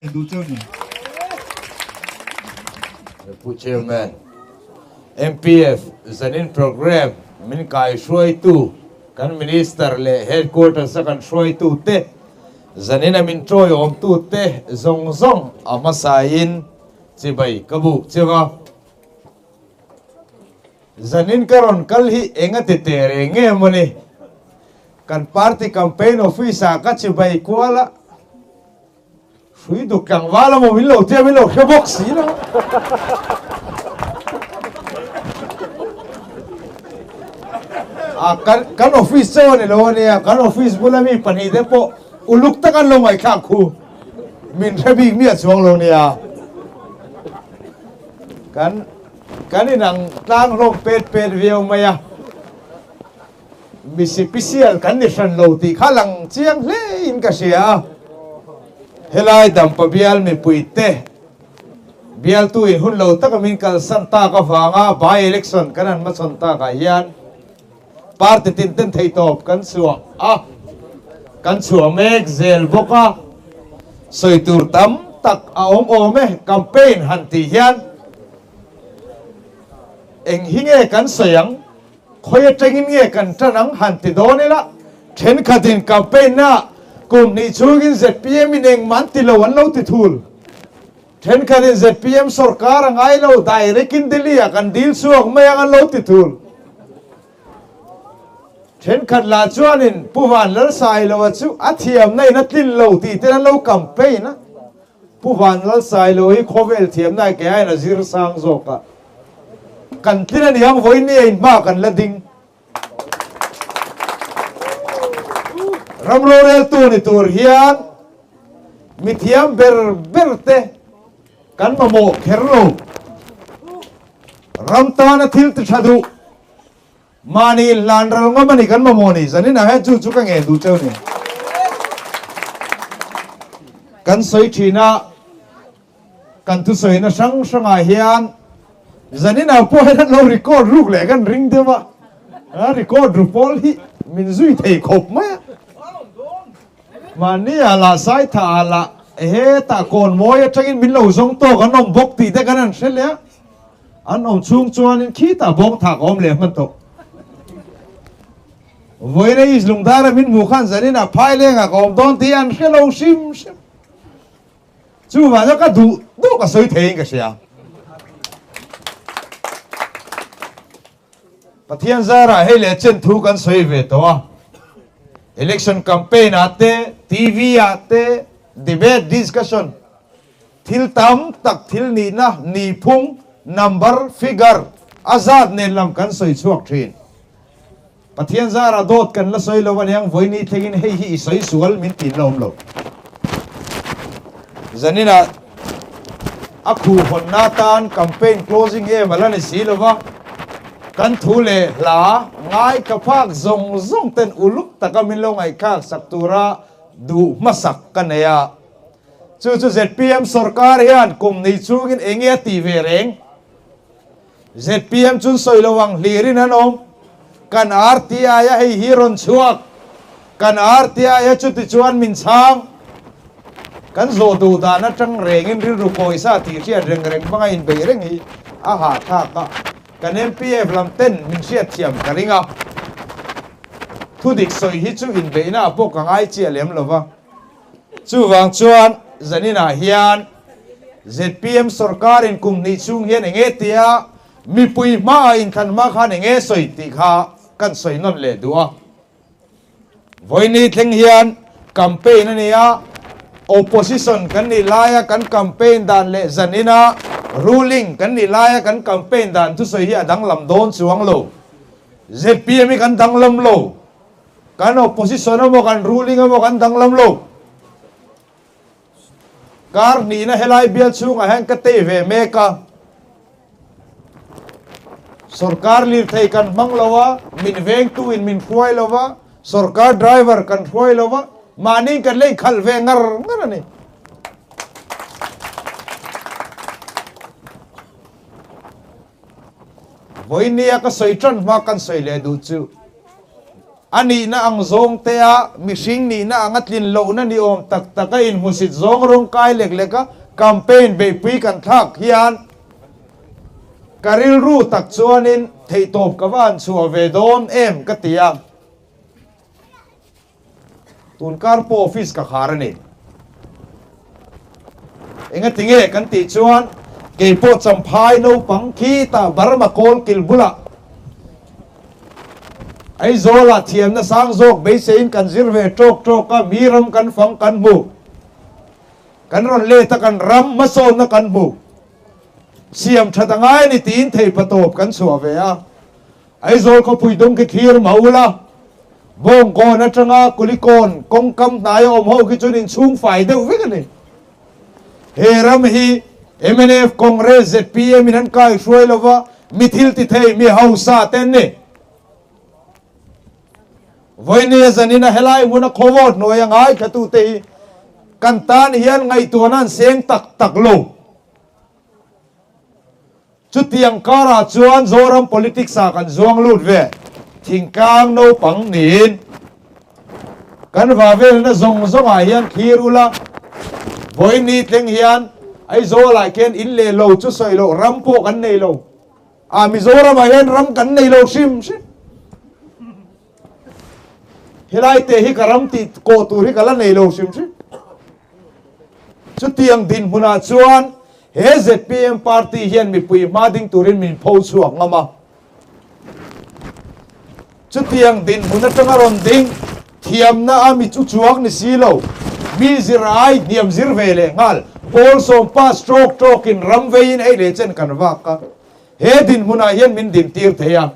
Duh cheu ni. Pu Chairman, MPF zanin programme min kai hruaitu kan Minister leh Headquarters a kan hruaitu te, zanin a min tawiawmtu te zawng zawng a hmasain chibai ka buk cheu a. Zanin ka rawn kal hi eng a ti teh reng nge mawni? Kan party campaign office ah ka chibai kual a. Hrui duk tlangval amaw min lo tia min lo hre bawk si lo. A kan kan office chaw ani lo ania kan office bula mi pahnih te pawh uluk tak an lo ngaihthlak khu min hre bik miah chuang lo nia. Kan kan inang tlang hlawm pet pet viau mai a. Mi sipisial kan ni hran lo tih kha lang chiang hle in ka hria a. Helai Dampa bial mipui te bialtu in hun lo taka min kalsan tak avanga by election kan han hmachhawn takah hian party tin ten theihtawp kan chhuah a, kan chhuah mek zel bawk a. Sawi tur tam tak a awm awm e campaign han tih hian eng hi nge kan sawi ang? Khawi atangin nge kan tan ang han ti dawn ila, thenkhatin campaign na kum hnih chhungin zpm in engmah an ti lo an lo ti thul. Thenkhatin zpm sorkar a ngai lo direct in Delhi ah kan dil chhuak mai ang an lo ti thul. Thenkhat lah chuanin Pu Van Lalsailoa chu a thiamna in a tlin lo tih ten an lo campaign a. Pu Van Lalsailoa hi khawvel thiamna ah ke aiin a zir sang zawk a. Kan tlin a ni ang vawiin ni a inhma kan la ding. Ram roreltu ni tur hian mithiam ber ber te kan mamawh kher lo. Ram tana thil ti tha duh mahni inhlan ral ngam a ni kan mamawh ni. Zanin ah hian chu chu ka ngen duh cheu ni. Kan sawi thin a. Kan thusawina hrang hrangah hian zanin ah pawh hian an lo record ruk leh kan ring deuh a, a record ru pawl hi min zui thei khawp mai a. Mahni ah lah Saitha ah lah hetah Kawnmawi atangin min lo zawng tawk an awm bawk tih te kan han hre leh a, an awm chhung chuanin khitah bawng thak a awm leh hman tawh. Vawiina East Lungdara min hmuh khan zanin ah Phailengah ka awm dawn tih an hre lo hrim hrim. Chuvang chuan ka duh duh ka sawi theiin ka hria. Pathian zarah hei leh chen thu kan sawi ve tawh a. Election campaign ah te, TV ah te, debate discussion, thil tam tak thil nihna, nihphung, number, figure a zat nen lam kan sawi chhuak thin. Pathian zarah dawt kan la sawi lo aniang vawiini thlengin hei hi i sawi sual min tin la awm lo. Zaninah a khuh hawnna atan campaign closing em a la ni si lo va, kan thu leh hla ngai ka phak zawng zawng ten uluk taka min lo ngaihthlak sak tura duh hmasak ka nei a. Chu chu zpm sorkar hian kum nei chungin enge a tih ve reng? Zpm chun sawi lo ang hlirin an awm. Kan RTI a hei hi rawn chhuak. Kan RTI a chuti chuan min chhang. Kan zawh duh dan atang rengin rilru pawisa tih hriat reng reng hmanga inbeih reng hi a hahthlak a. Kan MPF lam ten min hriatthiam ka ring a. Thudik sawi hi chu inbeihna ah pawh ka ngai chiah lem lo va. Chuvang chuan zaninah hian zpm sorkarin kum hnih chhung hian eng nge tia mipui hmaah inthlan hma khan eng nge sawi tih kha kan sawi nawn leh duh a. Vawiini thleng hian campaign a ni a, opposition kan nih laia kan campaign dan leh zanina ruling kan nih laia kan campaign dan thusawi hi a danglam dawn chuang lo. Zpm hi kan danglam lo. Kan opposition emaw kan ruling emaw kan danglam lo. Kar hnihna helai bial chhungah hian ka tei ve mek a. Sorkar lirthei kan hmang lo a, min vengtu in min hruai lo va, sorkar driver kan hruai lo va, mahni kan lei khalh ve ngar ngar a ni. Vawinia ka sawi tan hma kan sawi leh duh chu. A nihna ang zawng te a mihring nihna anga tlin lohna ni awm tak tak a inhmusit zawng rawng kai lek lek a campaign beihpui kan thlak hian ka rilru tak chuanin theihtawp ka va han chhuah ve dawn em ka ti a. Tunkar pawh office ka khar a ni. Engati nge kan tih chuan kei pawh Champhai naupang khi tah Burma kawl kil bulah Aizawlah thiamna sang zawk beiseiin kan zir ve tawk tawk a, mi ram kan fang kan hmu. Kan rawn let a kan ram hmasawnna kan hmu. Siam that a ngai a ni tiin theipatawp kan chhuah ve a. Aizawl khawpui dum khi thlir mah ula, Bawngkawn atanga Kulikawn kawngkam hnaia awm ho khi chuan inchhung fai deuh vek a ni. He ram hi mnf, Congress, zpm in an kai hruai lova, mi thil ti thei, mi hausa te an ni. Vawinia zanin a helai hmuna khawvawt hnuaia ngaithlatute hi kan tan hian ngaihtuahna an seng tak tak lo. Chutiang karah chuan Zoram politics ah kan zuang lut ve. Thingtlang naupang niin kan vavelna zawng zawngah hian thlir ula, vawiin thleng hian Aizawl ah khian in leh lo chu sawi loh ram pawh kan nei lo. Ah Mizoram ah hian ram kan nei lo hrim hrim. Helai te hi ka ram tih kawh tur hi ka la nei lo hrim hrim. Chutiang dinhmunah chuan he zpm party hian mipui hma ding turin min pho chhuak ngam a. Chutiang dinhmun atanga rawn ding thiamna a mi chu chuak ni si lo, mi zir ai hniam zir ve leh nghal, pawl sawm pass tawk tawkin ram veiin ei leh chen kan vak a. He dinhmunah hian min dintir thei a.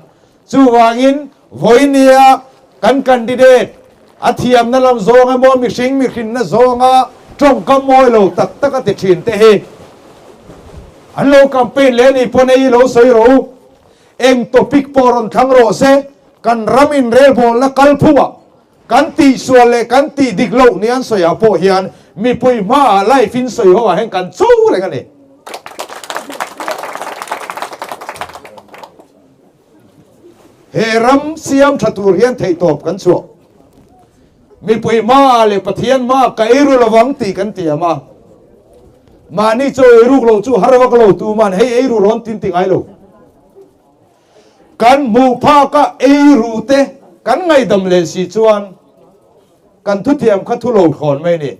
Chuvangin, vawinia kan candidate a thiamna lam zawng emaw mihring mihrinna zawnga tawngkam mawi lo tak tak a ti thin te hi an lo campaign leh ni pawn ei lo sawi rawh u. Eng topic pawh rawn thlang rawh se, kan ram inrelbawlna kalphungah kan tihsual leh kan tih dik loh ni an sawiah pawh hian mipui hmaah live in sawi ho ah hian kan cho reng a ni. He ram siam tha tur hian theihtawp kan chhuah. Mipui hmaah leh Pathian hmaah ka eiru lovang tih kan tiam a. Mahni chaw eiruk loh chu har vak lo tuman hei eiru rawn tin ti ngai lo. Kan hmuh phaka eiru te kan ngaihdam leh si chuan kan thutiam kha thu lo thlawn mai ni.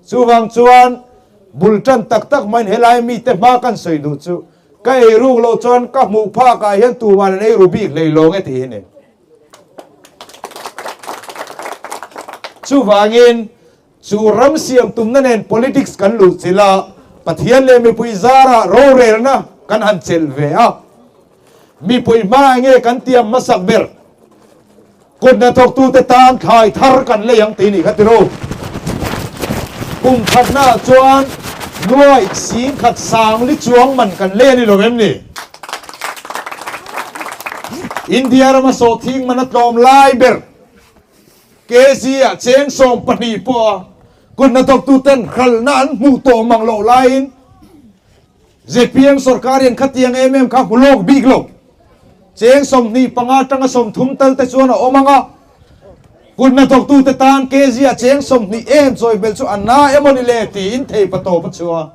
Chuvang chuan bul tan tak tak maiin helai mite hma kan sawi duh chu ka ei ruk loh chuan ka hmuh phak ah hian tuman an ei ru bik hlei lo nge tih hi ni. Chuvangin chu ram siam tumna nen politics kan luh chilh a, Pathian leh mipui zarah rorelna kan han chelh ve a. Mipui hma enge kan tiam hmasak ber? Kut hnathawktute tan thlai thar kan lei ang tih nih kha tiro. Kum khatnaah chuan nuai singkhat sangli chuang man kan lei a ni lo em ni? India rama sawhthing man a tlawm lai ber kg ah cheng 12 pawha kut hnathawktuten hralhna an hmuh tawh mang loh laiin Zpm sorkar hian khatiang em em kha hmu lawk bik lo. Cheng 25 atanga 30 tal te chuan a awm ang a. Kut hnathawktute tan kg a cheng 20 em chawi belh chu a na emaw ni le tiin thei patawp a chhuah a.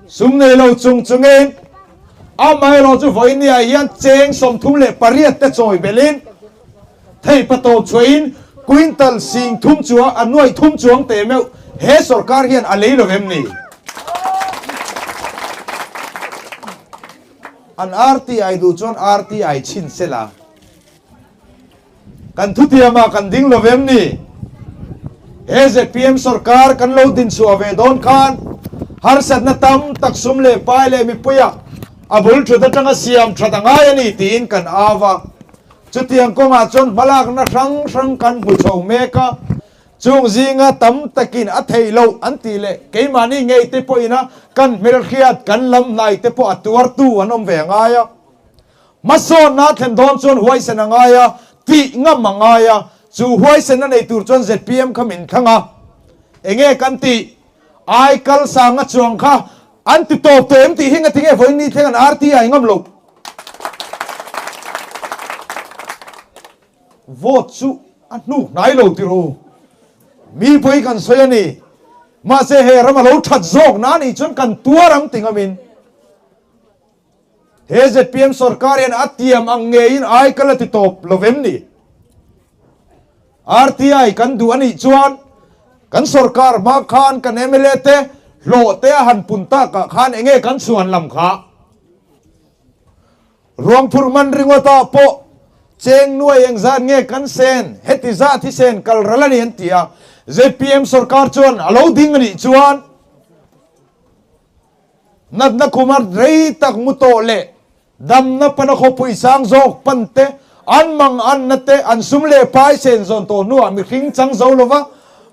Sum nei lo chung chungin amaherawh chu vawinia hian cheng 38 te chawi belhin thei patawp chhuahin quintal 30 chuang a nuaih thum chuang teh meuh he sorkar hian a lei lo em ni? An RTI duh chuan RTI chhin sela kan thutiamah kan ding lo em ni? He zpm sorkar kan lo dinchhuah ve dawn khan harsatna tam tak sum leh pai leh mipuia a bul thut atanga siam that a ngai a ni tiin kan au a. Chutiang kawngah chuan hmalakna hrang hrang kan hmu chho mek a, chung zinga tam takin a theih loh an tih leh keimahni ngei te pawhina kan hmelhriat kan lam hnai te pawh a tuartu an awm ve a ngai a. Hmasawnna a thlen dawn chuan huaisen a ngai a, tih ngam a ngai a, chu huaisenna nei tur chuan zpm kha min thlang a. Enge kan tih? Ai kal sanga chuang kha an ti tawp tawh em tih hi ngatinge vawiin ni thleng an RTI ngam loh. Vote chu. A hnuk hnai lo ti rawh u. Mi pawi kan sawi a ni. Mahse he ram a lo that zawk na nih chuan kan tuar ang ti ngamin he zpm sorkar hian a tiam ang ngeiin ai ka la ti tawp lo vem ni. RTI kan duh a nih chuan kan sorkar hma khan kan mla te hlawh te a han pun takah khan enge kan chhuan lam kha. Ruangphurh man ringawtah pawh cheng nuai engzat nge kan sen, heti zat hi sen kal ral a ni an ti a. Zpm sorkar chuan a lo ding a nih chuan natna khuma rei tak mu tawh leh damna pana khawpui sang zawk pan te, an mang anna te, an sum leh pai sen zawn tawh hnuah mihring chang zo lova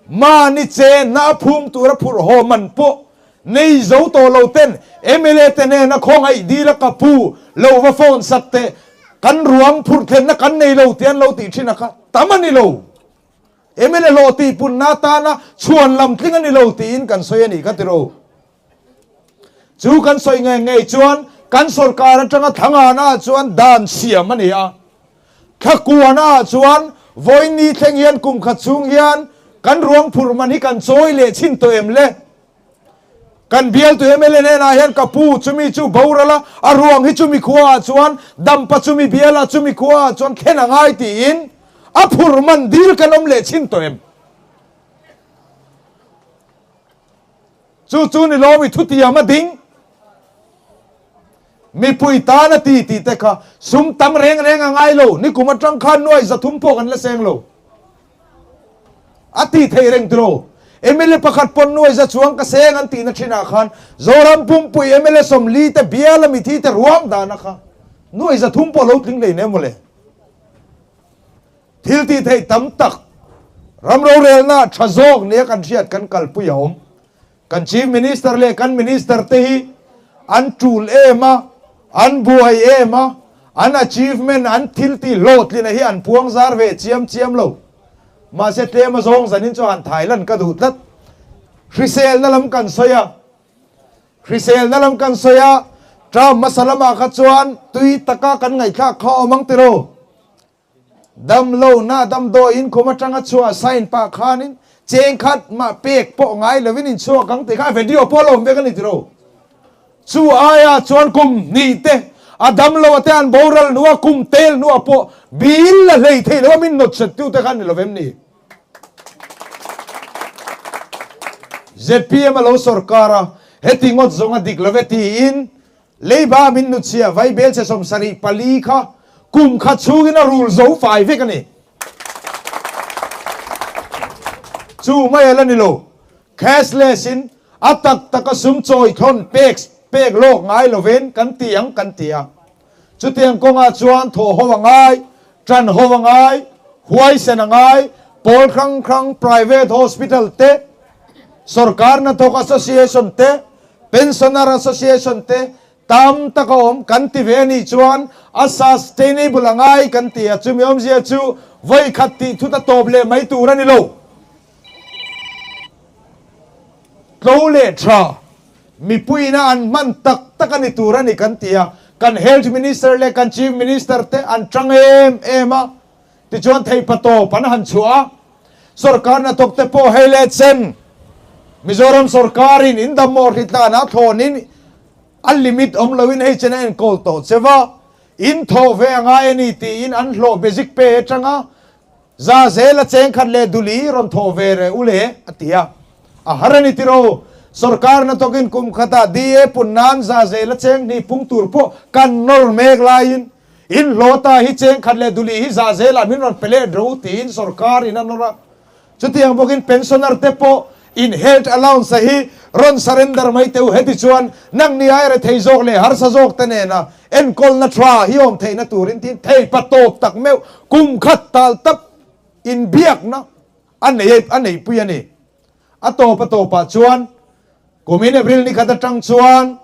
mahni chenna a phum tura phurh haw man pawh Nei zo tawh lo ten mla te hnena khawngaih dil a ka pu lo va phone sak teh kan ruang phurh thlenna kan nei lo tih an lo tih thin a kha tam a ni lo. Mla hlawh tih punna atana chhuan lam tling a ni lo tiin kan sawi a nih kha tiro. Chu kan sawi ngei ngei chuan kan sorkar atanga thlangana ah chuan dan siam a ni a. Thlakuana ah chuan vawiin thleng hian kum khat chhung hian kan ruang phurh man hi kan chawi leh chhin tawh em le? Kan bialtu mla hnenah hian ka pu chumi chu boral a, a ruang hi chumi khua ah chuan dampa chumi bial ah chumi khua ah chuan thlen a ngai tiin a phur man dil kan awm leh chhin tawh em? Chu chu ni lawmi thutiam a ding. Mipui tan a ti tih te kha sum tam reng reng a ngai lo, nikum atang khan nuai 300 pawh kan la seng lo. A ti thei reng tilo. Mla pakhat pawn nuai za chuang ka seng an tihna thinah khan Zoram pumpui mla 40 te bial a mithi te ruang dana kha nuai 300 pawh lo tling hlei nem mawle. Thil tih theih tam tak ram rorelna tha zawk nia kan hriat kan kalpui a awm. Kan Chief Minister leh kan Minister te hi an tul em a, an buai em a, an achievement, an thil tih hlawhtlina hi an puang zar ve chiam chiam lo. Mahse tlem a zawng zanin chu han thai lan ka duh tlat. Hriselna lam kan sawi a, hriselna lam kan sawi a, term hmasa lamah kha chuan tui taka kan ngaihthlak kha awm ang tiraw? Damlohna damdawiin khum atanga chhuah sign pah khanin cheng khat mah pek pawh ngai lovin in chhuak ang tih kha a video pawh a lo awm vek a ni tiro. Chu aia chuan kum hnih te a damlo te an boral hnua kum tel hnuah pawh bill la hlei thei lo a min nawt set tu te kha an ni lo vem ni. Zpm a lo sorkar a, heti ngawt zawng a dik lo ve tiin Leiba min nuchhia vaibelchhe 74 kha kum khat chhungin a rul zo fai vek a ni. Chu mai a la ni lo, cashless in a tak taka sum chawi thawn pek pek lawk ngai lovin kan ti ang kan ti a. Chutiang kawngah chuan thawh ho a ngai, tan ho a ngai, huaisen a ngai, pawl hrang hrang private hospital te, sorkar hnathawk association te, Pensioner Association te tam tak a awm kan ti ve a nih chuan a sustainable a ngai kan ti a, chumi awmzia chu vawi khat tih thut a tawp leh mai tur a ni lo. Tlo leh tha mipuiin a an hman tak tak a ni tur a ni kan ti a, kan Health Minister leh kan Chief Minister te an tang em em a, tichuan theihpatawp an han chhuah a, Sorkar hnathawk te pawh hei leh chen Mizoram sorkarin in dam mawh hritlan a thlawnin a limit awm loin hei chen a enkawl tawh che va, in thawh ve a ngai a ni tiin an hlawh basic pay atanga za zela cheng khat leh duli rawn thawh ve reh u le a ti a. A har a ni tiro, sorkar hnathawkin kum khatah DA pun nan za zela cheng hnih pung tur pawh kan nawr mek laiin In hlawta hi cheng khat leh duli hi zah zelah min rawn pe leh ro tiin sorkar in a nawr a. Chutiang bawkin pensioner te pawh in health allowance a hi rawn surrender mai teh u heti chuan nang ni ai rethei zawk leh harsa zawk te nena enkawlna tha hi awm theihna turin tiin theipa tawp tak meuh kum khat tal tap inbiakna a nei a neihpui a ni. A tawp a tawpah chuan kumin April ni khat atang chuan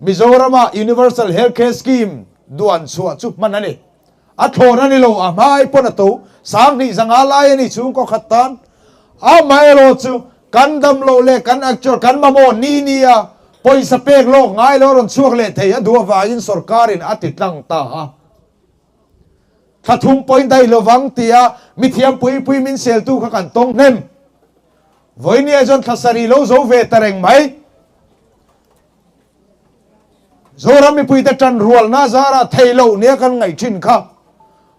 Mizorama Universal Health Care Scheme duan chhuah chu hman a ni. A thlawn a ni lo, a hmai pawn a to, 7500 lai a ni chhungkaw khat tan. Amaherawh chu kan dam loh leh kan actual kan mamawh ni ni a pawisa pek lawk ngai lo a rawn chhuak leh thei a duh avangin sorkarin a ti tlang ta a. Thla thum pawhin daih lovang tia mithiam pui pui min seltu kha kan tawng hnem. Vawinia chuan thla sarih lo zo ve ta reng mai. Zoram mipuite tan rualna zarah thei loh nia kan ngaih thin kha.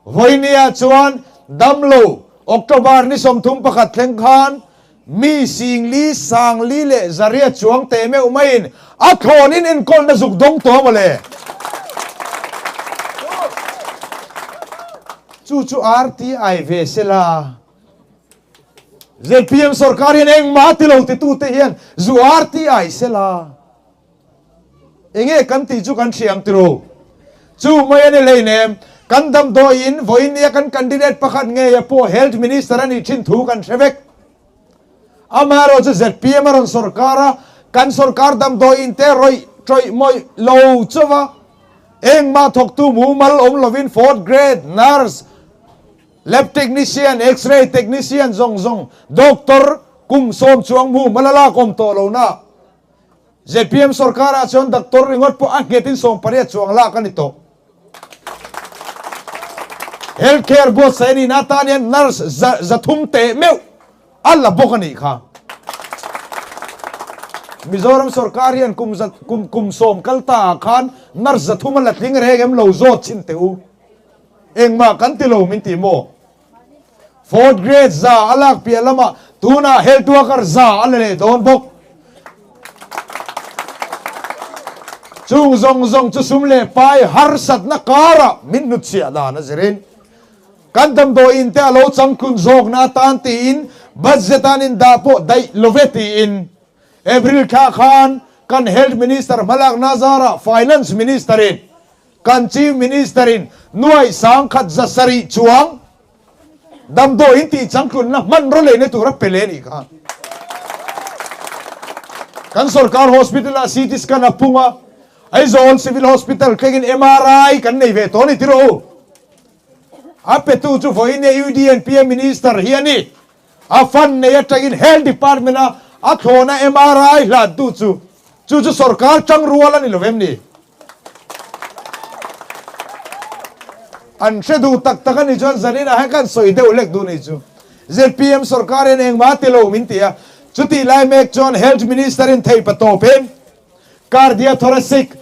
Vawinia chuan damlo October ni 31 thleng khan mi singli sangli leh zaria chuang teh meuh maiin a thlawnin enkawlna zuk dawng tawh mawle. Chu chu RTI ve sela. ZPM sorkar hian engmah ti lo titute hian zu RTI sela. Enge kan tih chu kan hriam tiro. Chu mai a ni hleinem, kan damdawiin vawiin kan candidate pakhat ngeia pawh Health Minister a nih thin thu kan hre vek. Amaherawh chu ZPM a rawn sorkar a, kan sorkar damdawiin te rawih tawih mawih lo chauh a, engmah thawktu mumal awm lovin fourth grade nurse, lab technician, x-ray technician zawng zawng, doctor kum 10 chuang mumal a lak awm tawh lo na. ZPM sorkarah chuan doctor ringawt pawh a nghetin 18 chuang lak a ni tawh. Health care buatsaih a nihna atan hian nurse 300 teh meuh a la bawk a nih kha. Mizoram sorkar hian kum kum kum 10 kal ta ah khan nurse 300 a la tling reng em lo zawt chhin teh u. Engmah kan ti lo min ti maw? Fourth grade 100 a lak piah lamah tunah health worker 100 a la leh dawn bawk. Chung zawng zawng chu sum leh pai harsatna karah min hnutchhiah dan a zirin kan damdawiin te a lo changtlun zawkna atan tiin budget an indah pawh daih lo ve tiin April thla khan kan Health Minister hmalakna zarah Finance Minister in Kan Chief Minister in nuai 1170 chuang damdawiin tih changtlunna hmanraw leina tur a pe leh a nih kha. Kan sorkar hospital ah CT scan a pung a, Aizawl Civil Hospital thlengin MRI kan nei ve tawh a ni tiraw u. A petu chu vawiin e UDNPA Minister hi a ni. A fund nei atangin Health Department a a thlawna MRI hlantu chu chu chu sorkar tangrual a ni lo em ni? An hre duh tak tak a nih chuan zanin ah hian kan sawi deuh hlek duh nih chu. ZPM sorkar hian engmah ti lo min ti a, chutih lai mek chuan Health Minister in thei pa tawp in Cardiothoracic,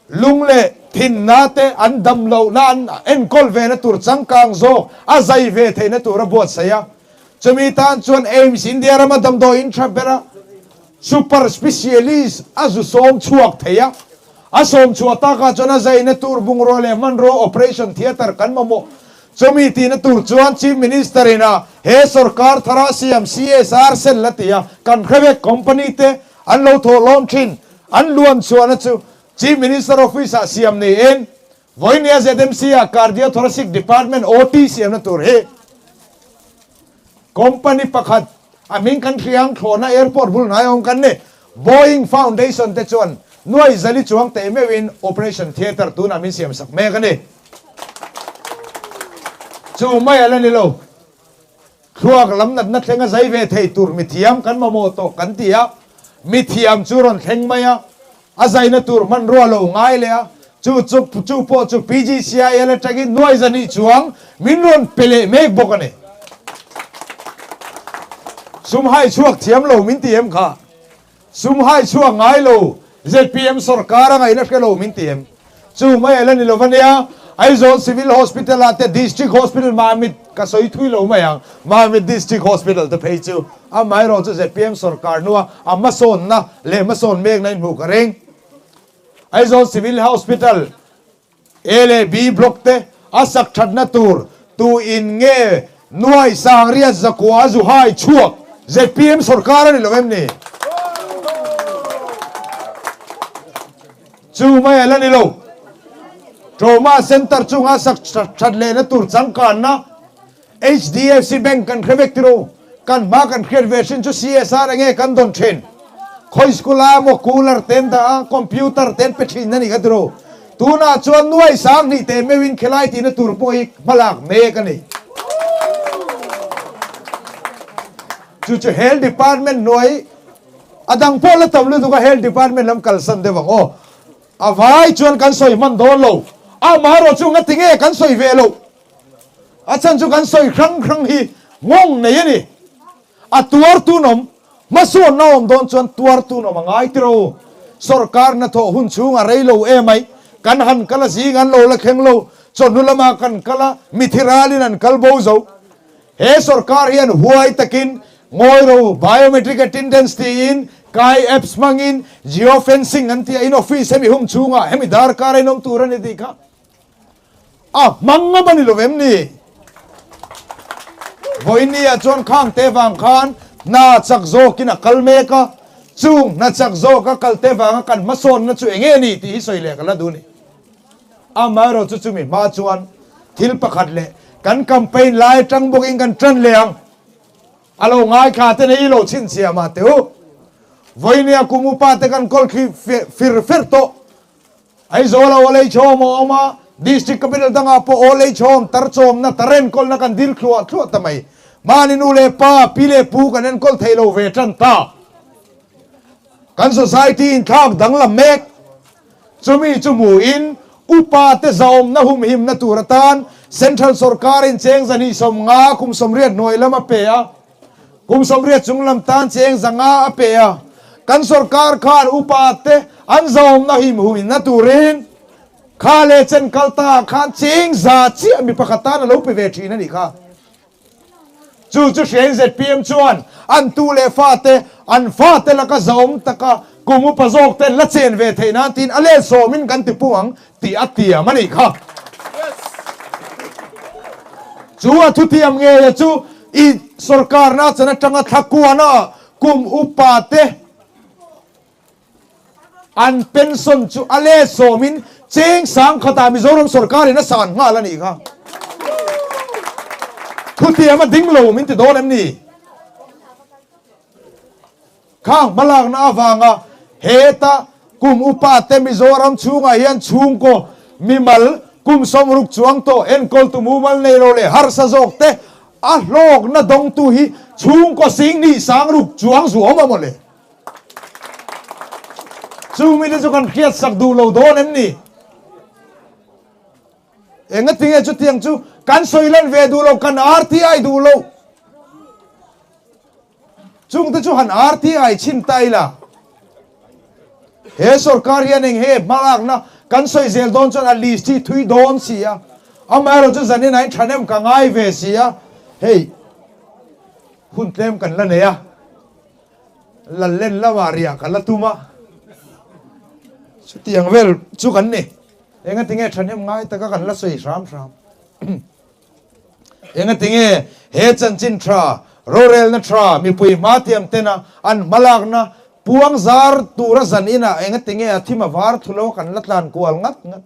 lung leh thinna te an dam lohna an enkawl ve na tur changkang zawk a zai ve theihna tur a buatsaih a. Chumi tan chuan AIIMS India rama damdawiin tha ber a super specialist a zu sawm chhuak thei a, a sawm chhuah takah chuan a zaina tur bungrua leh hmanrua operation theatre kan mamawh. Chumi tihna tur chuan Chief Minister in a he sorkar thara siam CSR cell a ti a, kan hre vek company te an lo thawh lawm thin, an luan chhuahna chu Chief Minister office ah siam niin Vawinia ZMC ah Cardiothoracic Department OT siamna tur hi Company pakhat a hming kan hriang thlawhna airport bul hnai awm kan ni. Boeing Foundation te chuan nuai zali chuang teh meuhin operation theatre tunah min siam sak mek a ni. Chu mai a la ni lo. Thluak lam natna thleng a zai ve thei tur mithiam kan mamawh tawh kan ti a, mithiam chu rawn thleng mai a, a zaina tur hmanrua lo ngai leh a, chu chu chu pawh chu PGCIL atangin nuai zahnih chuang min rawn pe leh mek bawk a ni. Sum hai chhuak thiam lo min ti em kha? Sum hai chhuak ngai lo, zpm sorkar a ngaihna hre lo min ti em? Chu mai a la ni lo va nia, Aizawl Civil Hospital ah te District Hospital Mamit ka sawi thui lo mai ang, Mamit District Hospital te phei chu amaherawh chu zpm sorkar hnua a hmasawnna leh hmasawn mekna in hmuh ka ring. Aizawl Civil Hospital A leh B block te a sak thatna tur tu in nge nuai 9,900 a zu hai chhuak zpm sorkar a ni lo em ni? Chu mai a la ni lo. Trauma Center chunga sak that lehna tur changkanna HDFC Bank kan hre vek tiro. Kan hma kan hriat ve hrin chu CSR enge kan dawn thin. Khawi school ah emaw cooler te an dah a, computer te an pe thin a ni kha tiro. Tunah chuan nuai 2000 te meuhin khilai tihna tur pawh hi hmalak mek a ni. Chu chu Health Department hnuai a dang pawh la tam lutuk a Health Department lam kalsan deuh ang aw. A vai chuan kan sawi hman dawn lo. Amaherawh chu ngati nge kan sawi ve loh? A chhan chu kan sawi hrang hrang hi nghawng nei a ni. A tuar tunawm, hmasawnna awm dawn chuan tuar tunawm a ngai tiro. Sorkar hnathawh hun chhung a rei lo emai, kan han kal a zing an lo la thleng lo, chawhnu lamah kan kal a, mithi ralin an kal bo zo. He sorkar hian huai takin ngawi ro, biometric attendance tiin, kai apps hmangin geo-fencing an ti a, in office hemi hum chhungah hemi darkar a inawm tur a ni tih kha a hmang ngam a ni lo em ni? Vawinia chuan khang te vang khan hna chak zawkin a kal mek a, chung hna chak zawka kal te vanga kan hmasawnna chu eng nge ni tih hi sawi leh ka la duh a ni. Amaherawhchu chumi hma chuan thil pakhat leh kan campaign lai atang bawkin kan tan leh ang. A lo ngaithla te nei lo chhinchhiah mah teh u. Vawinia kum upa te kan kawl thli fir fer tawh. Aizawl a old age home a awm a, district capital dangah pawh old age home tar chawmna, tar enkawlna kan dil thluah thluah ta mai. Mahni nu leh pa, pi leh pu kan enkawl thei lo ve tan ta. Kan society inthlak danglam mek. Chumi chu hmuhin upa te zaawmna humhimna tur atan Central sawrkarin cheng 250 kum 80 hnuai lam a pe a, kum 80 chung lam tan cheng 500 a pe a. Kan sawrkar khan upa te an zaawmna himhuinna turin kha leh chen kal ta ah khan cheng za chiah mi pakhat tan a lo pe ve thin a nih kha. Chu chu hriain zpm chuan an tu leh fate, an fate laka zaawm taka kum upa zawk ten la chen ve theih nan tiin a let sawmin kan ti pung ang tih a tiam a nih kha. Chu a thutiam ngeia chu i sorkarna chan atanga thla kuana kum upa te An pension chu a let sawmin cheng sang khatah Mizoram sorkarin a san nghal a nih kha. Thutiam a ding lo min ti dawn em ni? Khang hmalakna avanga heta kum upa te Mizoram chhungah hian chhungkaw mimal kum 60 chuang tawh enkawltu mumal nei lo leh harsa zawk te a hlawkna dawngtu hi chhungkaw sing nih sang ruk chuang zuam a mawle. Chu mite chu kan hriat sak duh lo dawn em ni? Engatinge chutiang chu kan sawi lan ve duh lo, kan RTI duh lo. Chungte chu han RTI chhin ta ila. He sorkar hian eng he hmalakna kan sawi zel dawn chuan a list hi thui dawn si a. Amaherawh chu zanin ah in thahnem ka ngai ve si a. Hei hun tlem kan la nei a. Lallen lamah riah ka la tum a, chutiang vel chu kan ni. Engatinge thahnem ngai taka kan la sawi hram hram? Engatinge he chanchin tha, rorelna tha, mipui hma tiam tena an hmalakna puang zar tura zan inah engatinge a thim a var thu lo kan la tlan kual ngat ngat?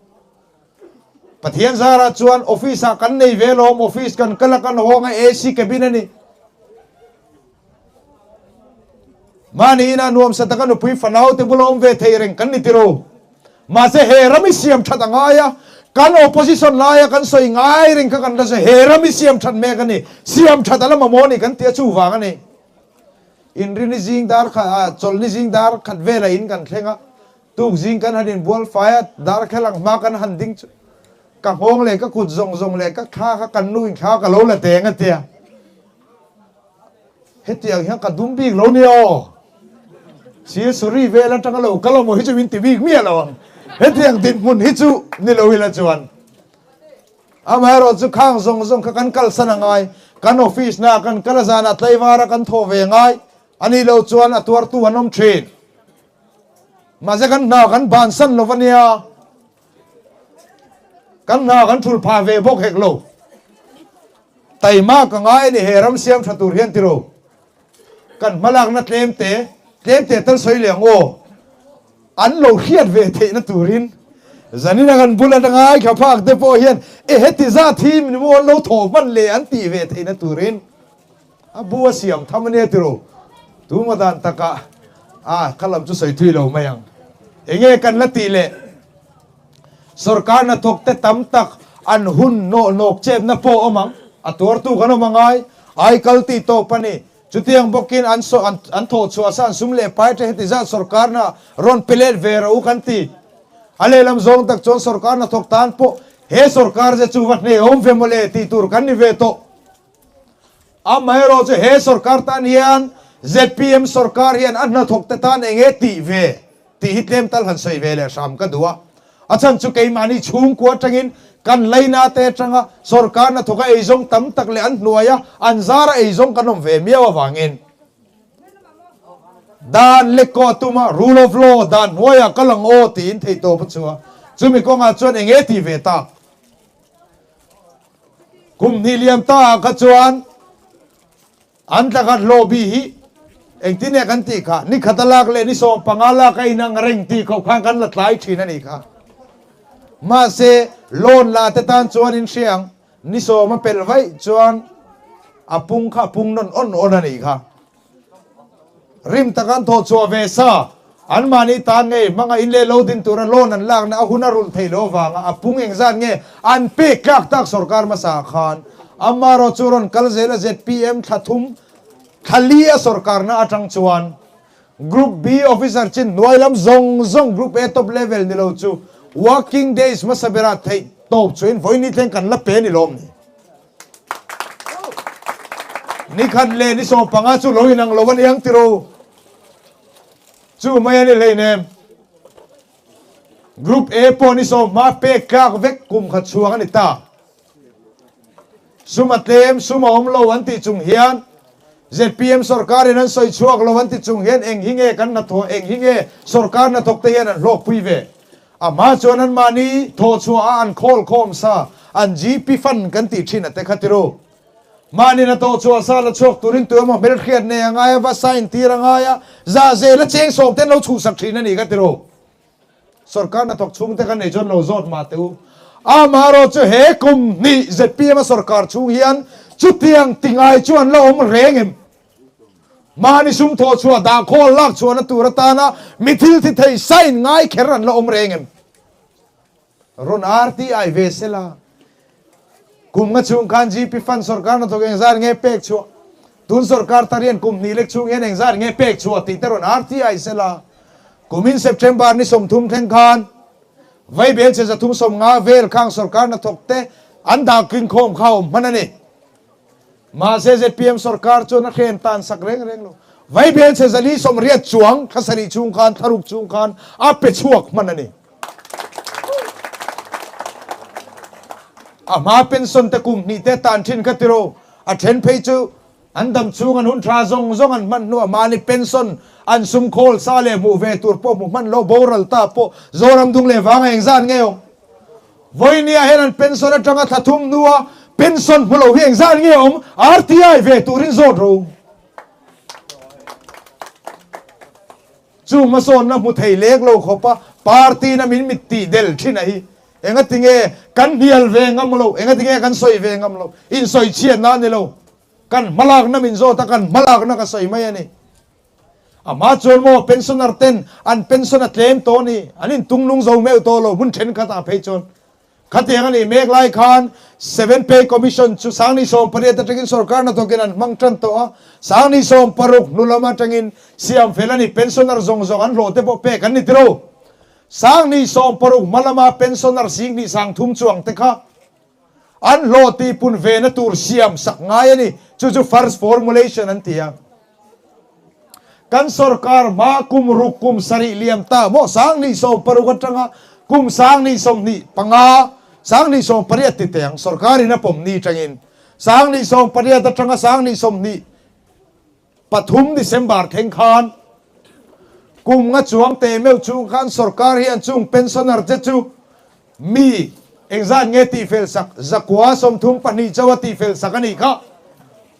Pathian zarah chuan office ah kan nei ve lawm, office kan kal a kan hawng a AC cabin a ni. Mahni inah nuamsa taka nupui fanau te bula awm ve thei reng kan ni tiro. Mahse he ram i siam that a ngai a, kan opposition laia kan sawi ngai reng kha kan la sawi, he ram i siam that mek a ni, siam that a la mamawh a ni kan ti a chuvang a ni. Inrini zing dar khat ah chawlhni zing dar khat velah in kan thleng a, tuk zing kan han inbual fai a, dar khelang hma kan han ding chu ka nghawng leh ka kut zawng zawng leh ka thla kha kan nu in thla ka lo la teng a tia. Hetiang hian ka dum bik lo nia aw. Sir Suri vel atanga lo kal awm hi chu min ti bik miah lo ang. Hetiang dinhmun hi chu ni lo ila chuan. Amaherawh chu khang zawng zawng kha kan kalsan a ngai. Kan office na kan kal a zanah tlaivara kan thawh ve ngai. A nih loh chuan a tuartu an awm thin. Mahse kan hna kan bansan lo ania. Kan hna kan thul phah ve bawk hek lo. Taima ka ngai a ni he ram siam tha tur hian tiro. Kan hmalakna tlem te, tlem te tal sawi leh ang aw. An lo hriat ve theihna turin zanin a kan bul atanga ai kha phak te pawh hian e heti zat hi min maw an lo thawh hman leh an tih ve theihna turin a bu a siam tham a nia tiro. Tuma dan takah a kha lam chu sawi thui lo mai ang. Enge kan la tih leh? Sorkar hnathawk te tam tak an hun nawh nawk chepna pawh awm ang, a tuartu kan awm angai, ai kal tih tawp a ni. Chutiang bawkin an an thawh chhuah sa an sum leh pai te heti zat sorkarna rawn pe let ve rawh u kan ti. A lehlam zawng tak chuan sorkar hnathawk tan pawh. He sorkar che chu va hnehawm ve mawle tih tur kan ni ve tawh. Amaherawhchu he sorkar tan hian zpm sorkar hian a hnathawk te tan eng nge tih ve tih hi tlem tal han sawi ve leh hram ka duh a. A chhan chu keimahni chhungkua atangin kan laina te atanga sorkar hnathawka eizawng tam tak leh an hnuaia an zara eizawng kan awm ve miau avangin dan lek kawh tuma rule of law dan hnuaiah kal ang aw tiin theihtawp a chhuah. Chumi kawngah chuan eng nge tih ve tak? Kum hnih liam ta ah kha chuan an tlakhat hlawh bih hi engtin nge kan tih kha, ni khat a lak leh ni 15 lak a inang reng tih khawp khan kan la tlai thin a nih kha. Mahse, loan la te tan chuan in hria ang, ni sawm a pelh vaih chuan a pung kha a pung nawn awn awn a nih kha. Rim tak an thawh chhuah ve sa. Anmahni tan ngei hmanga in leh lo din tura loan an lakna a hun a rulh theih loh avanga a pung engzat nge an pek tlak tak sorkar hmasa ah khan amarawh chu rawn kal zel a zpm thla thum thla li a sorkarna atang chuan Group B officer chin hnuai lam zawng zawng Group A top level ni lo chu working days hmasa berah theih tawp chuin vawiin ni thleng kan la pe ni lawm ni. Nikhat leh ni 15 chu lo inang lo a ni ang tiro. Chu mai a ni hleinem. Group A pawh ni sawm hma pek tlak vek kum khat chhuak a ni ta. Sum a tlem, sum a awm lo an tih chung hian zpm sorkarin an sawi chhuak lo an ti chung hian eng hi nge kan hnathawh, eng hi nge sorkar hnathawk te hian an hlawkpui ve. A hma chuan anmahni thawhchhuah a an khawl khawm sa, an GP fund kan tih thin a te kha tiru. Mahni na tawhchhuah sa la chhuak turin tu emaw hmelhriat nei a ngai a, va sign tir a ngai a, zah zel a cheng sawm ten lo chhuhsak thin a nih kha tiru. Sorkar hnathawk chhungte kan nei chuan lo zawt mah teh u. Amaherawh chu he kum hnih zpm a sorkar chhung hian chutiang ti ngai chu an la awm reng em? Mahni sum thawh chhuah dah khawl lak chhuahna tur atana mi thil thi thei sign ngai kher an la awm reng em? Rawn RTI ve se la. Kum nga chhung khan GP fund sorkar hnathawk engzat nge pek chhuah? Tun sorkar tar hian kum hnih lek chhung hian engzat nge pek chhuah tih te rawn RTI se la. Kumin September ni 30 thleng khan Vaibel che 350 vel khang sorkar hnathawk te an dah kingkhawm kha awm hman a ni. Mahse zpm sorkar chuan a hren tan sak reng reng lo. Vaibel chhe 480 chuang thla sarih chhung khan, thla ruk chhung khan a pe chhuak hman a ni. A hma pension te kum hnih te tan thin kha tiro. A then phei chu an dam chhung an hun tha zawng zawng an hman hnuah mahni pension an sum khawl sa leh hmuh ve tur pawh hmu hman lo boral ta pawh Zoram dung leh vanga engzat nge awm? Vawinia hian an pension atanga thla thum hnua pension hmu lo hi engzat nge awm? RTI ve turin zawt ro. Chu hmasawnna hmu thei lek lo khawpa party na min mit tih del thin a hi engati nge kan hnial ve ngam lo, engati nge kan sawi ve ngam lo, insawi chhiatna a ni lo, kan hmalakna min zawt a, kan hmalakna ka sawi mai a ni. A hma chuan maw pensioner ten an pension a tlem tawh a ni, an intunglung zo meuh tawh lo hmun thenkhat ah phei chuan. Khatiang a nih mek lai khan Seven Pay Commission chu Sangni 18 atangin sorkar hnathawkin an hmang tan tawh a, Sangni 16 hnu lam atangin siam fel a ni, pensioner zawng zawng an hlawh te pawh pek an ni tiro. Sangni 16 hma lama pensioner 10,000 30 chuang te kha an hlawh tihpun ve na tur siam sak ngai a ni, chu chu first formulation an ti a. Kan sorkar hma kum ruk kum sarih liam ta maw 1016 atanga kum 1025 1018 ti teh ang sorkarin a pawm ni tangin 1018 atanga 1023 December thleng khan kum nga chuang teh meuh chung khan sorkar hian chung pensioner te chu Mi engzat nge tihfel sak? 132 chauh a tihfel sak a nih kha.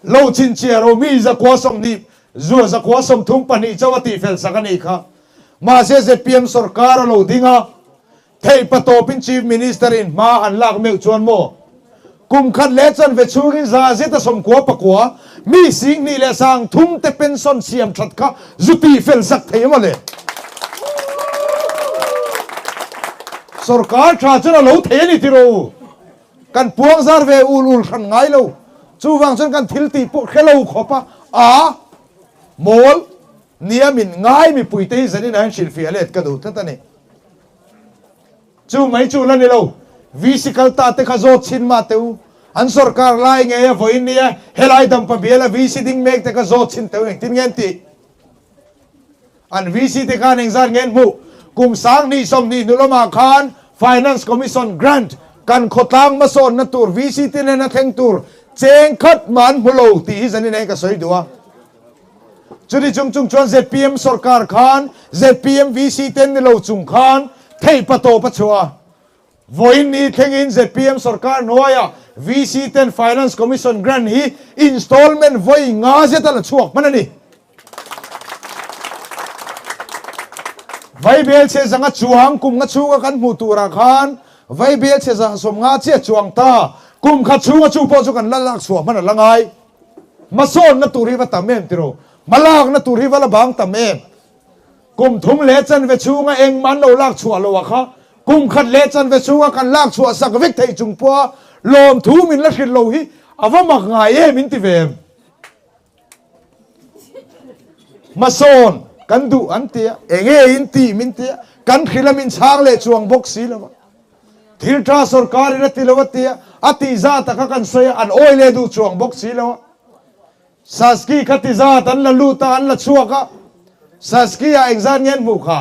Lo chhinchhiah ro mi 120 zua 132 chauh a tihfel sak a nih kha. Mahse zpm sorkar a lo ding a, theih patawpin Chief Minister in hma han lak meuh chuan maw? Kum khat leh chanve chhungin za zet a 99 mi 20,003 te pension siam that kha zu tihfel sak thei maw le? Sorkar tha chuan a lo thei a ni tiraw u? Kan puang zar ve ul ul hran ngai lo. Chuvang chuan kan thil tih pawh hre lo khawp a, a mawl nia min ngai mipui te hi zanin ah hian hrilhfiah let ka duh tlat a ni. Chu mai chu la ni lo. VC kal ta te kha zawt chhin mah teh u. An sorkar lai ngei a vawiin nia helai dampa biala VC ding mek te kha zawt chhin teh u engtin nge an tih? An VC te khan engzat nge an hmuh? Kum 20 20 hnu lamah khan Finance Commission grant kan khawtlang hmasawnna tur VC te hnena thleng tur cheng khat mah an hmu lo tih hi zanin ah hian ka sawi duh a. Chuti chung chung chuan zpm sorkar khan zpm VC te an ni lo chung khan theih pa tawp a chhuah a. Vawiin ni thlengin zpm sorkar hnuaiah VC ten Finance Commission grant hi installment vawi nga zet a la chhuak hman a ni. Vaibel chhe zanga chuang kum nga chhunga kan hmuh turah khan vaibel chhe za 50 chiah chuang ta kum khat chhunga chu pawh chu kan la lak chhuah hman a la ngai. Hmasawnna tur hi va tam em tiraw? Hmalakna tur hi va la bang tam em? Kum thum leh chanve chhunga engmah an lo lak chhuah lo a kha kum khat leh chanve chhunga kan lak chhuah sak vek theih chung pawha lawmthu min la hrilh lo hi a va mak ngai em in ti ve em? Hmasawn kan duh an ti a, enge in tih min ti a, kan hrilh a min chhang leh chuang bawk si lo a. Thil tha sorkar in a ti lo a ti a, a tih zat a kha kan sawi a, an awi leh duh chuang bawk si lo a. Saski kha ti zat an la lut a, an la chhuak a, Saski ah engzat nge an hmuh kha?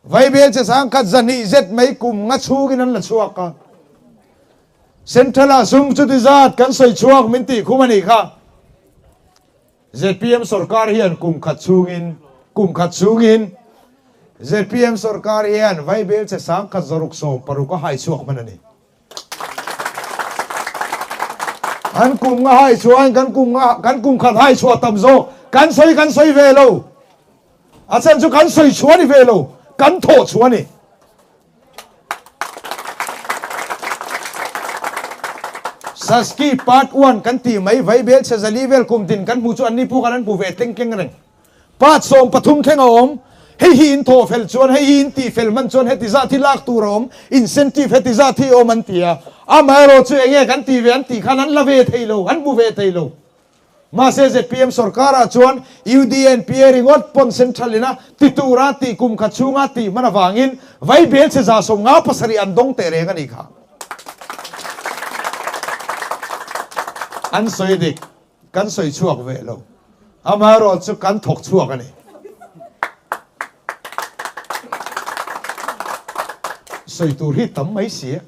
Vaibel che 10,000 zet mai kum nga chhungin an la chhuak a. Central ah sum chuti zat kan sawi chhuak min tih khum a nih kha. Zpm sorkar hian kum khat chhungin kum khat chhungin zpm sorkar hian Vaibel che 1660 a hai chhuak hman a ni. An kum nga hai chuan kan kum nga kan kum khat hai chhuah tam zawk kan sawi kan sawi ve lo. A chhan chu kan sawi chhuah ni ve lo kan thawh chhuah ni. Saski part 1 kan ti mai vai bel che zali vel kum tin kan hmu chu an ni pu kan an pu ve tleng tleng reng. Part 13 thleng a awm. Hei hi in thaw fel chuan, hei hi in tih fel hman chuan heti zat hi lak tur a awm, incentive heti zat hi awm an ti a. Amaherawh chu enge kan ti ve an tih khan an la ve thei lo, an hmu ve thei lo. Mahse zpm sorkarah chuan UDNPA ringawt pawn central ina ti tura tih kum khat chhunga tih hman avangin vai bel che 57 an dawng teh reng a nih kha. An sawi dik. Kan sawi chhuak ve lo. Amaherawh chu kan thawk chhuak a ni. Sawi tur hi tam mai si a.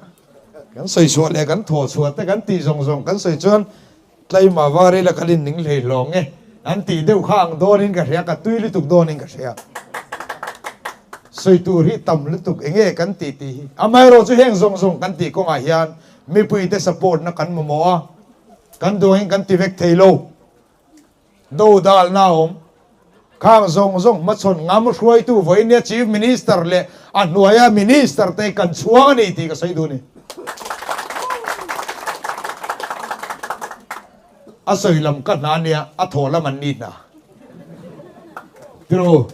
Kan sawi chhuah leh kan thawh chhuah te kan tih zawng zawng kan sawi chuan tlaima var ila kan inning hlei hlawng e an tih deuh kha ang dawnin ka hria, ka tui lutuk dawnin ka hria. Sawi tur hi tam lutuk enge kan tih tih hi. Amaherawh chu heng zawng zawng kan tih kawngah hian mipuite support na kan mamawh a. Kan duangin kan ti vek thei lo. Do dalna a awm. Khang zawng zawng hmachhawn ngam hruaitu vawinia Chief Minister leh a hnuaia Minister te kan chhuang a ni tih ka sawi duh a ni. A sawi lam ka hna nia, a thawh lam an ni hna. Tiraw?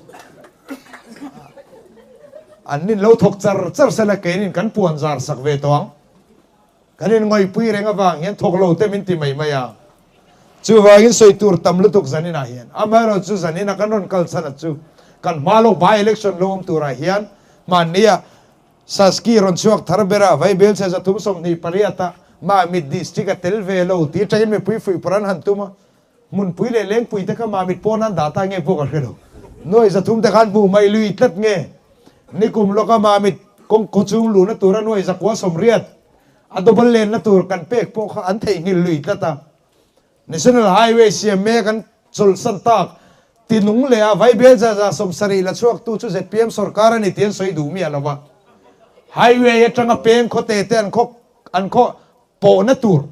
An nin lo thawk char char sela keinin kan puan zar sak ve tawh ang. Kan inngawihpui reng avang hian thawk lo te min ti mai mai a. Chuvangin sawi tur tam lutuk zaninah hian amaherawh chu zanina kan rawn kal chhan a chu kan hma lo by election lo awm turah hian hmannia Saski rawn chhuak thar bera Vaibel chhe 328 a Mamit district a tel ve lo tih atangin mipui fuihpawrh an han tum a. Hmunpui leh Lengpui te kha Mamit pawn an dah ta nge pawh ka hre lo. Nuai 300 te khan hmuh mai lui tlat nge nikum lawka Mamit kawng khawchhung luhna tura nuai 980 a double lenna tur kan pek pawh kha an theihnghilh lui tlat a. National Highway siam mek an chawlhsan tak tinung leh a Vaibel 170 la chhuaktu chu zpm sorkar a ni tih an sawi duh miah lo va. Highway atanga peng khawte te an khaw an khaw pawhna tur,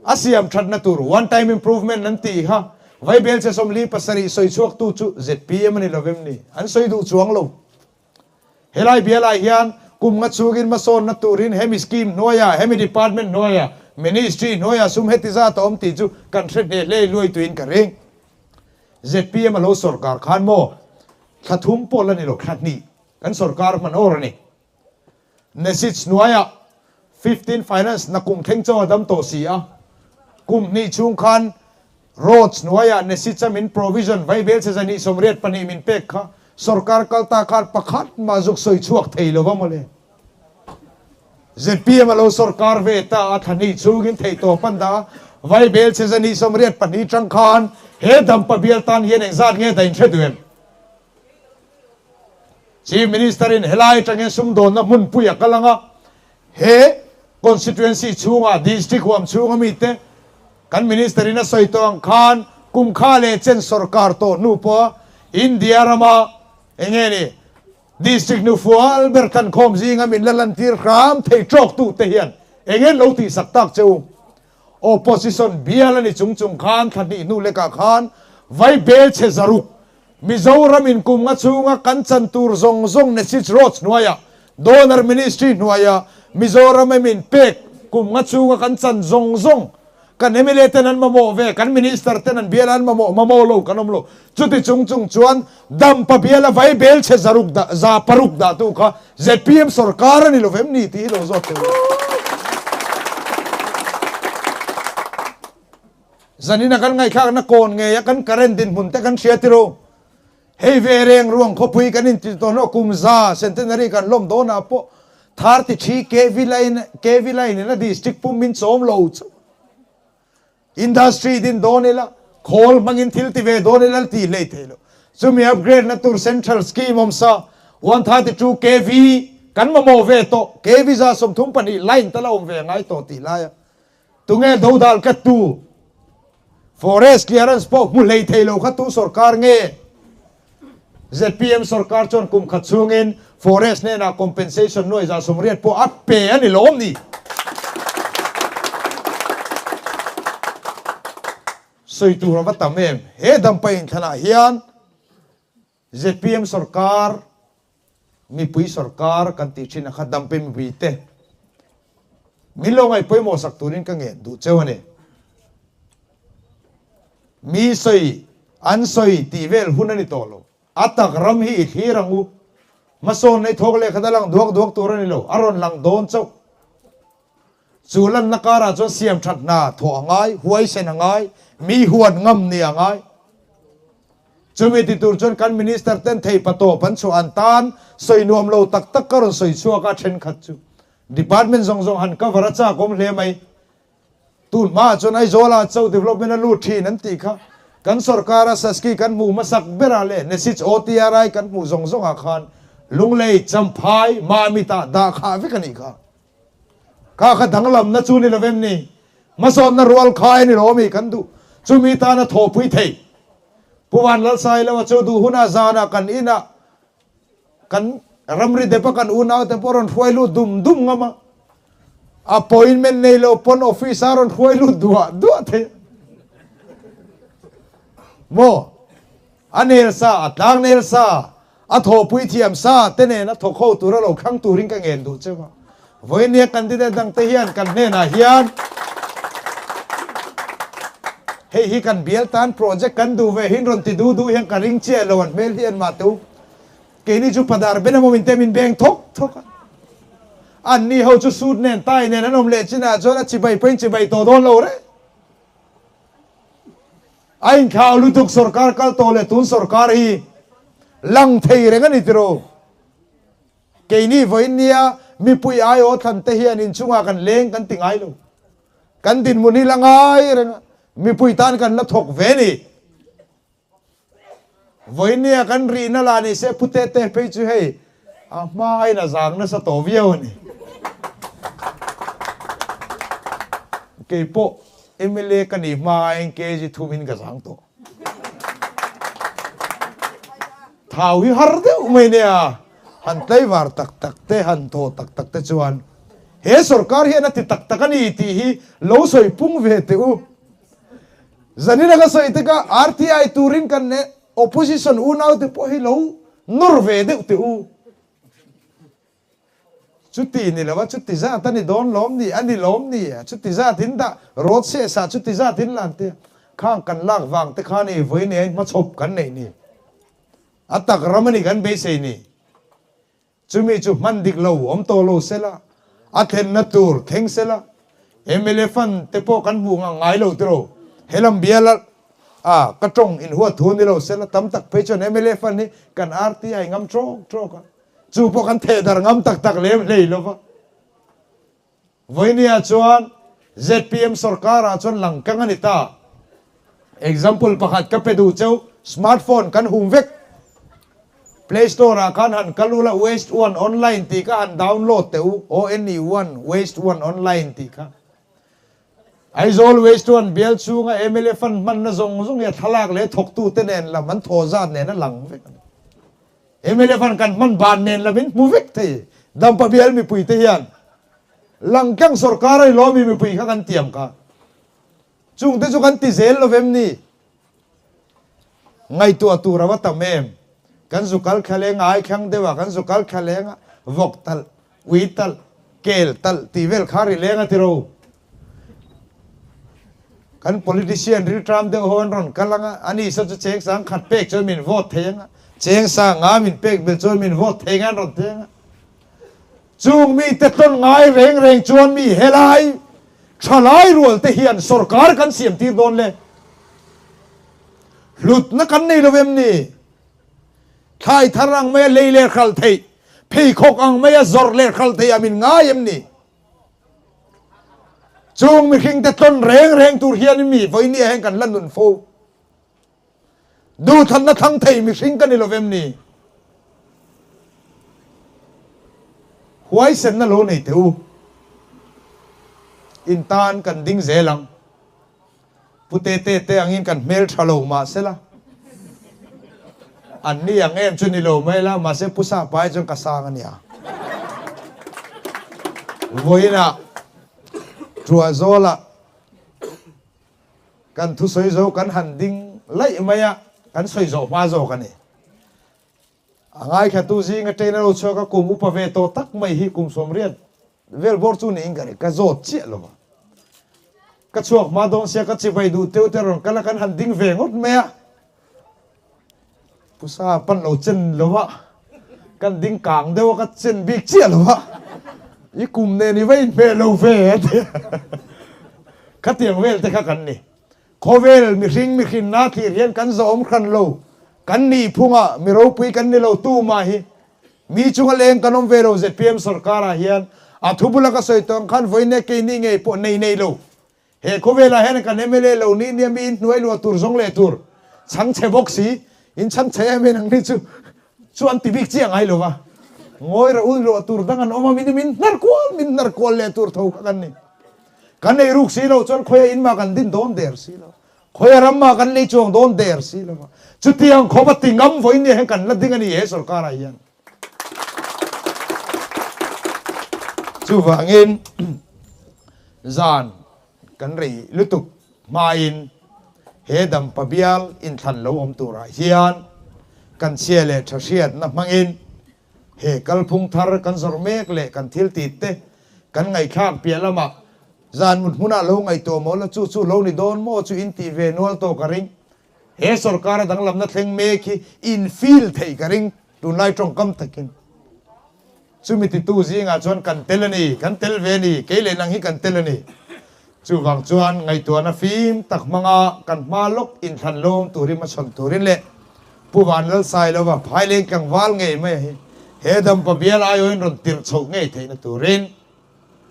a siam thatna tur, one time improvement an tih kha Vaibel che 47 sawi chhuaktu chu zpm a ni lovem ni? An sawi duh chuang lo. Helai bialai hian kum nga chhungin hmasawnna turin hemi scheme hnuaiah, hemi department hnuaiah, ministry hnuaiah sum heti zat a awm tih chu kan hre hneh hlei luai tuin ka ring. Zpm a lo sorkar khan maw thla thum pawh la ni lo, thla hnih kan sorkar hman awr a ni. Message hnuaiah 15 finance na kum thleng chaw a dam tawh si a, kum hnih chhung khan roads hnuaiah message a min provision vaibel che 182 min pek kha sorkar kal ta khan pakhat mah zuk sawi chhuak thei lo va mawle. Zpm a lo sawrkar ve ta a, thla hnih chhungin theihtawp an dah a, Vaibel che zahnih 82 tang khan he Dampa bial tan hian engzat nge dain hre duh em? Chief Minister in helai atangin sumdawnna hmunpui a kal ang a, he constituency chhunga district huam chhunga mite kan Minister in a sawi tawh ang khan kum kha leh chen sawrkar tawh hnu pawha India rama enge ni District nufual ber tlankhawm zinga min la lantir hram thei tawktute hian eng lo tihsak tak che u? Opposition bial a ni chung chung khan thla hnih hnu lekah khan vai bel chhe zaruk Mizoram in kum nga chhunga kan chan tur zawng zawng Nesich Roads hnuaiah Donor Ministry hnuaiah Mizoram a min pek kum nga chhunga kan chan zawng zawng Kan mla ten an mamawh ve, kan minister ten an bial an mamawh, mamawh lo kan awm lo. Chuti chung chung chuan Dampa biala vai bel chhe zaruk dah, 600 dah tu kha zpm sorkar a ni lo vem ni tih hi lo zawt teh u. Zanina kan ngaihthlakna kawn ngei a kan current dinhmun te kan hria tiro. Hei ve reng ruang khawpui kan inti tawh hnawh kum za centenary kan lawm dawnah pawh 33 KV line KV line in a district pum min chawm lo chauh. Industry din dawn ila khawl hmangin thil ti ve dawn ila ti hlei thei lo. Chumi upgrade na tur central scheme awm sa 132 KV kan mamawh ve tawh KV 32 line tal a awm ve ngai tawh tih laia Tunge dodal ka tu? Forest clearance pawh hmu hlei thei lo kha tu sorkar nge? Zpm sorkar chuan kum khat chhungin forest hnenah compensation nuai 180 pawh a pe a ni lawm ni? Sawi tur a va tam em? He dampa inthlanah hian zpm sorkar Mipui sorkar kan tih thin a kha dampe mipui te min lo ngaih pawimawh sak turin ka ngen duh cheu a ni. Mi sawi an sawi tih vel hun a ni tawh lo. A tak ram hi i thlir ang u. Hmasawn nei thawk leh khat a lang duak duak tur a ni lo, a rawn lang dawn chauh. Chu lanna karah chuan siam that hna thawh a ngai, huaisen a ngai, mi huan ngam ni a ngai. Chumi ti tur chuan kan minister ten thei patawp an chhuah an tan sawi nuam lo tak tak ka rawn sawi chhuak a thenkhat chu department zawng zawng han cover a chak awm hle mai. Tun hmaah chuan Aizawl-ah cho development a lut thin an tih kha kan sorkara Saski kan hmuh hmasak berah leh Nesich OTRI kan hmuh zawng zawngah khan Lunglei, Champhai, Mamit-ah dah khah vek a nih kha. Kha kha danglamna chu ni lovem ni? Hmasawnna rual khai a ni lo ami kan duh? Chumi tana thawhpui thei Pu Van Lalsailoa chu duh hunah zanah kan inah kan ramri depa kan unaute pawh rawn hruai lut dum dum ngam a, appointment nei lo pawn office a rawn hruai lut duah duah thei a. Maw? A nel sa, a tlang nel sa, a thawhpui thiam sa te nen a thawk ho tura lo thlang turin ka ngen duh cheu a. Vawinia candidate dang te hian kan hnenah hian hei hi kan bial tan project kan duh ve hin rawn ti duh duh hian ka ring chiah lo an hmel hi en mah teh u. Keini chu padar ben emaw min te min beng thawk thawk a. Anni ho chu suit nen tie nen an awm leh chinah chuan a chibai pawhin chibai tawh dawn lo reng. A inthlau lutuk sorkar kal tawh leh tun sorkar hi lang thei reng a ni tiraw? Keini vawiin nia mipui aiawh thlan te hian inchungah kan leng kan ti ngai lo. Kan dinhmun hi la ngai reng a, mipui tan kan la thawk ve ni. Vawiin nia kan rihna lah ni se Pu Tete phei chu hei a hma aiin a zang nasa tawh viau a ni. Keipawh mla ka nih hma aiin kg thumin ka zang tawh. Thau hi har deuh mai nia, han tlaivar tak tak te, han thaw tak tak te chuan he sorkar hian a ti tak tak a ni tih hi lo sawi pung ve teh u. Zanin a ka sawi tek a, RTI turin kan leh opposition unaute pawh hi lo nawr ve deuh teh u. Chuti ni lo a, chuti zat a ni dawn lawm ni, a ni lawm ni, chuti zat in dah, road sehsah chuti zat in lan te, khang kan lak vang te khan ei vawi nei a hmachhawp kan neih ni. A tak ram a ni kan beisei ni. Chumi chu hman dik lo awm tawh lo sela, a thlenna tur thleng sela, mla fund te pawh kan hmuh ngang ngai lo tiraw? Helam bial a ka tawng inhuat thu ni lo sela, tam tak phei chuan mla fund hi kan RTI ngam trawk trawk a, chu pawh kan theh dar ngam tak tak lem hlei lo va. Vawinia chuan zpm sorkarah chuan lang kang a ni ta. Example pakhat ka pe duh cheu, smartphone kan hum vek. Play Store ah khan han kal ula Waste One Online tih kha han download teh u, ONE One, Waste One Online tih kha. Aizawl Waste One bial chhunga mla fund hmanna zawng zawng hi a thlalak leh thawktute nen lam an thaw zat nen a lang vek a ni. Mla fund kan hman ban nen lam in hmu vek thei. Dampa bial mipuite hian langtlang sorkar a ni lawmi mipui kha kan tiam kha. Chungte chu kan ti zel lo vem ni? Ngaihtuah tur a va tam em? Kan zu kal thla leng a, ai thlang deuh a, kan zu kal thla leng a, vawk talh, ui talh, kel talh tih vel kha ri leng a ti ro. Kan politician rilṭam deuh ho an rawn kal ang a, ani saw chu cheng sang khat pek chuan min vote thei ang a, cheng sang nga min pek belh chuan min vote thei ang a an rawn ti ang a. Chung mite tlawn ngai reng reng chuan mi helai thalai rual te hian sorkar kan siam tir dawn le. Hlutna kan nei lo em ni? Thlai thar ang maia lei leh hral theih, pheikhawk ang maia zawrh leh hral theih a min ngai em ni? Chung mihring te tlawn reng reng tur hian mi vawinia heng kan la nun fo. Duhthanna thlang thei mihring ka ni lo vem ni? Huaisenna lo nei teh u. In tan kan ding zel ang. Pu Tete te angin kan hmel tha lo mahsela an ni ang em chu ni lo mai la, mahse Pu Sapa hi chuan ka sang a nia. Vawiinah Tuahzawlah Kan thusawi zo kan han ding laih mai a, kan sawi zawh hma zawk a ni. A ngaithlatu zinga train a lo chhuak a, kum upa ve tawh tak mai hi kum 80 vel bawr chu niin ka ri, ka zawt chiah lo va. Ka chhuak hma dawn sia ka chibai duh teuh te rawn kal a, kan han ding ve ngawt mai a. Pusa pan lo chen lo va, kan ding kang deuh a, ka chen bik chiah lo va, i kum nen i va inhmeh lo ve a ti a. Khatiang vel te kha kan ni. Khawvel mihring mihrinna thlir hian kan zawhawm hran lo, kan nih phungah mi ropui kan ni lo tumah hi mi chunga leng kan awm ve lo zpm sorkarah hian a thu bula ka sawi tawh ang khan vawiin keini ngei pawh nei nei lo. He khawvelah hian kan mla lo nih nia mi inhnuai luah tur zawng leh tur chhang chhe bawk si, in chhang chhe em em ang ni chu chu an ti bik chiah ngai lo va. Ngawi ra ul luah tur dang an awm a, min min hnar kual min hnar kual leh tur tho kha kan ni. Kan ei ruk si lo chuan khawia in mah kan din dawn der si lo, khawia ram mah kan lei chuang dawn der si lo va. Chutiang khawp a ti ngam vawiin nia hian kan la ding a ni he sorkar ah hian. Chuvangin zan kan rei lutuk hmain he dampa bial inthlan lo awm turah hian kan chhia leh tha hriatna hmangin he kalphung thar kan zawrh mek leh kan thil tih te kan ngaihthlak piah lamah zan mut hmunah lo ngaihtuah maw la chu chu lo ni dawn maw chu in tih ve nual tawh ka ring. He sorkara danglamna thleng mek hi in feel theih ka ring tunlai tawngkam takin. Chumi titu zingah chuan kan tel a ni, kan tel ve a ni, kei leh nang hi kan tel a ni. Chuvang chuan ngaihtuahna fim tak hmanga kan hma lawk inthlan lawm turin hmachhawn turin leh Pu Vanlalsailova phaileng tlangval ngei mai hi he dampa bial aiawhin rawn tirh chhoh ngei theihna turin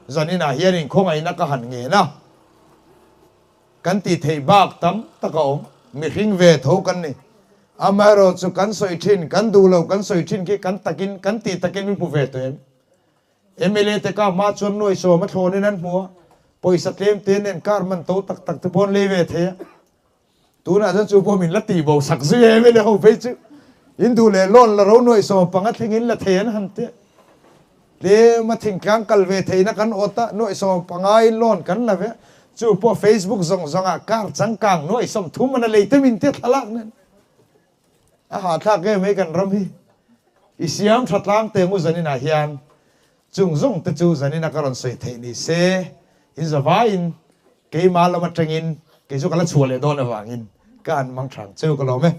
zaninah hian inkhawngaihna ka han ngen a. Kan tih theih bak tam tak a awm. Mihring ve tho kan ni. Amaherawh chu kan sawi thin, kan duh lo kan sawi thin khi kan takin, kan tih takin min hmu ve tawh em? Mla te ka hma chuan nuai sawm a thlawnin an hmu a, pawisa tlem te nen car man to tak tak te pawh an lei ve thei a. Tunah chuan chu pawh min la tih bo sak zui a mla ho phei chu in duh leh loan la ro nuai 15 thlengin la thei an han tia. Tlem a thingtlang kal ve theihna kan awt a, nuaih 15 in loan kan la ve a, chu pawh Facebook zawng zawng ah car changkang nuaih 30 an a lei te min tia thlalak nen a hahthlak em mai kan ram hi. I siam tha tlang teng u zanin ah hian chung zawng te chu zanin a ka rawn sawi theih ni se in zavaiin keima lam atangin kei chu ka la chhuah leh dawn avangin ka han mang thang cheu ka lawm e.